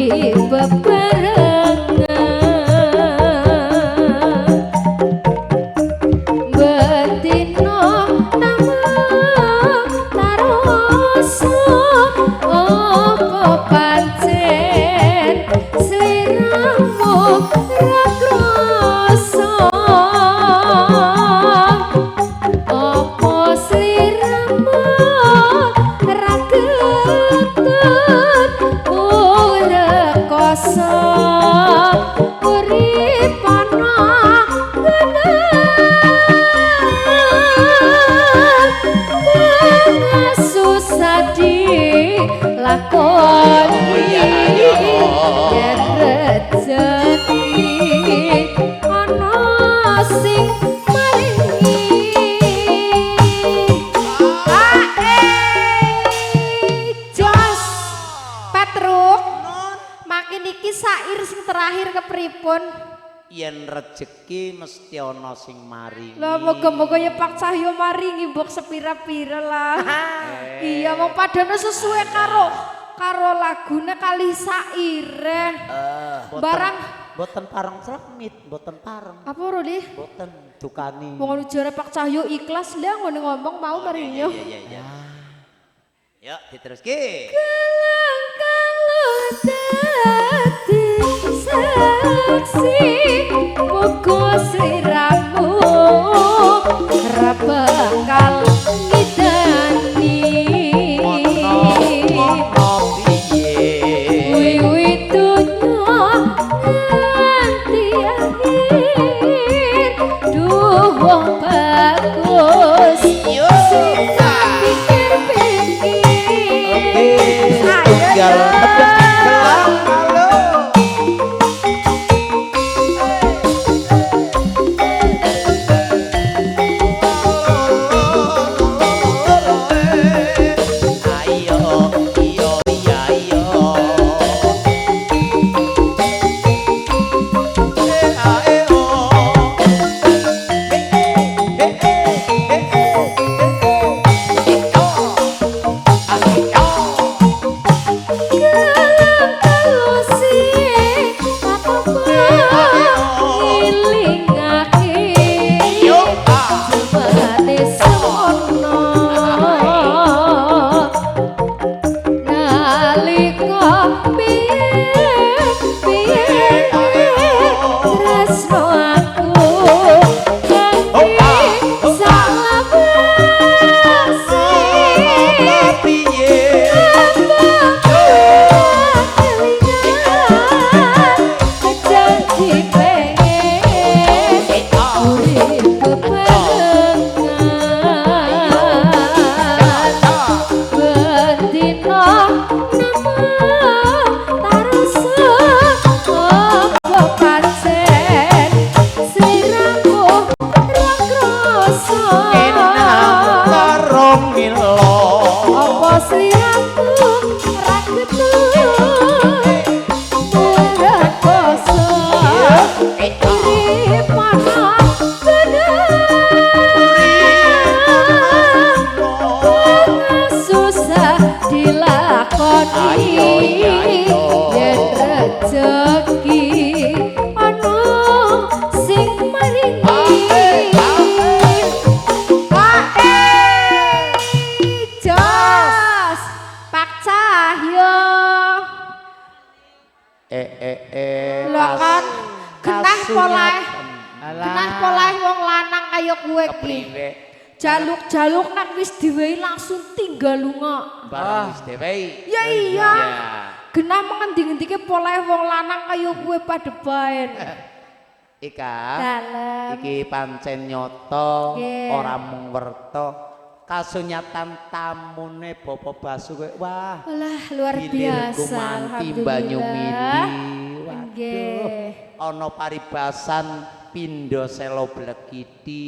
Urip bebarengan betino namung tarasa apa pancen sliramu ra krasa apa sliramu ra ketut rekoso urip ana genah susah dilakoni yen rejeki ana sing maringi. Jos Petruk makin iki sair sing terakhir kepripun? Yen rejeki mesti ana sing maringi. Lah moga-moga ya Pak Cahyo maringi mbok sepira-pira lah. Iya wong padane sesuai karo karo lagune kali saire. Barang boten pareng slemit, boten pareng. Apa Rudi? Boten dukani. Wong jare Pak Cahyo ikhlas lah ngono ngomong mau maringi. Iya iya iya. Yuk diteruske. Gelang kalung dadi saksi muga sliramu ra bakal ngidani. Ngono piye? Wiwit donya nganti akhir duh wong bagus sing tak pikir-pikir. Oke, Ayo setunggal yo. Gelang kalung. Ayo, iyo iya iyo. Eh a e o. Eh eh eh eh eh. Oh. Gelang kalung sing apa ngilingake Yo ah. jebane semono nalika piye piye tresno aku kanthi salawase. Apa piye? Janji pengen urip bebarengan bendina namung tarasa apa pancen sliramu ra krasa Enang karo ngilo. apa sliramu ra ketut rekoso urip ana genah susah dilakoni yen rejeki ana sing maringi. Jos Pak Cahyo. Eh eh eh. Lho kan genah polahe. Genah polahe wong lanang kaya kowe ki. Kepriwe? Jaluk-jaluk nek wis diwehi langsung tinggal lunga. Barang wis diwehi. Ya iya. Genah mengendi-ngendike polahe wong lanang kaya kowe padha baen. Ika. Dalem. Iki pancen nyata Nggih. ora mung werta. Kasunyatan tamune Bapak Basu kowe. Wah, Walah luar gilir biasa gumanti banyu alhamdulillah. mili. Waduh. Nggih. Ana paribasan pindha selo blekiti.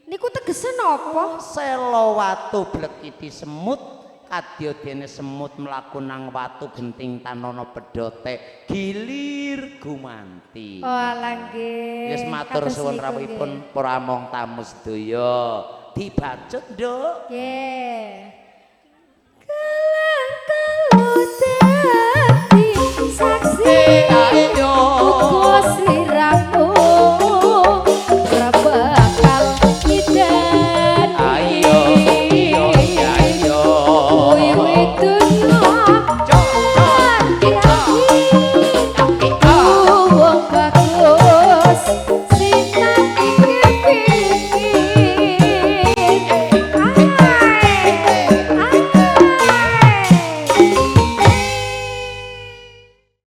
Niku tegese napa? Selo watu blekiti semut kadya dene semut mlaku nang watu genting tanana pedote gilir gumanti. Oh alah nggih. Wis matur Kados suwun niku, rawuhipun para among tamu sedaya. Dibacut, Nduk. Nggih.